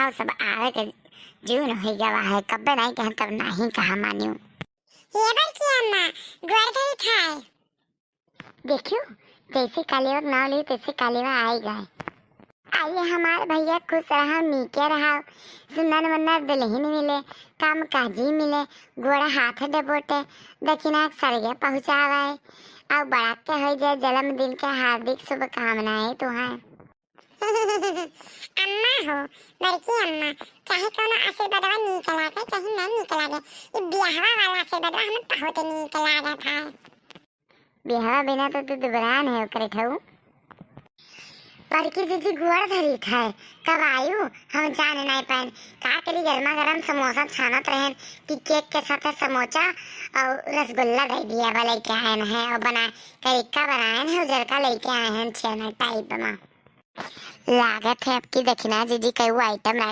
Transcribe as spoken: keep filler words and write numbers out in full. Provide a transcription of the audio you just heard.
और सब आवे के जून होइ गवा है, कब्बे नाहीं कहन तब नाहीं कहा मानियो। ये बड़की अम्मा, गोड़ धरी खाए। देखियो, जैसे कालेवा के नाव ली, तैसे कालेवा आई गए। आइए हमार भैया, खुश रहा, नीके रहा, सुंदर मुन्नर दुल्हन मिले, काम काजी मिले, गोड़ हाथ डबोटे, दक्षिणा के सरगे पहुँचावे, और बड़ा के हो जाए जन्मदिन के हार्दिक शुभकामनाएं तुहां। अम्मा हो, बड़की अम्मा, चाहे कौनो आशीर्वादवा नीक लागे, चाहे ना नीक लागे, ई बियाहवा वाला आशीर्वादवा हमें बहुत नीक लागत है। बियाहवा बिना तो तू दुबरान है ओकरे ठऊ। बड़की जीजी गोड़ धरी थे, कब आयु हम जान नाई पाएन। का करी, गर्मा गर्म समोसा छानत रहेन कि केक के साथ समोसा और रसगुल्ला दे दिया बा, लेके आएन है और बना, करिक्का बनाएन है, उजरका लेके आए हैं छेना टाइप में। लागत है अब की दक्षिणा जीजी कई आइटम